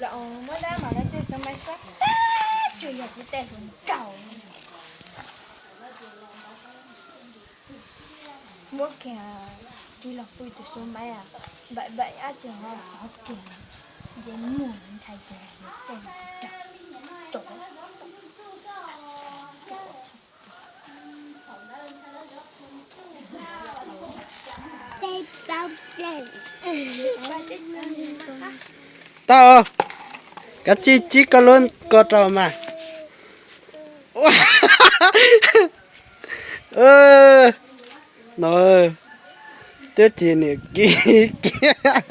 Los muab dab mam lawv tej xov maiv sab tag, tsuas yog kuv tej hluas nraug. Muab kiag tsis los pw tus xov maiv, npaim npaim ab tsi ho xov kiag, nce muag ntshai kiag tej hluas nraug. Tau, kav tsij tsib koj lub ko rau mas. No, twb tsis niam kiv kiag.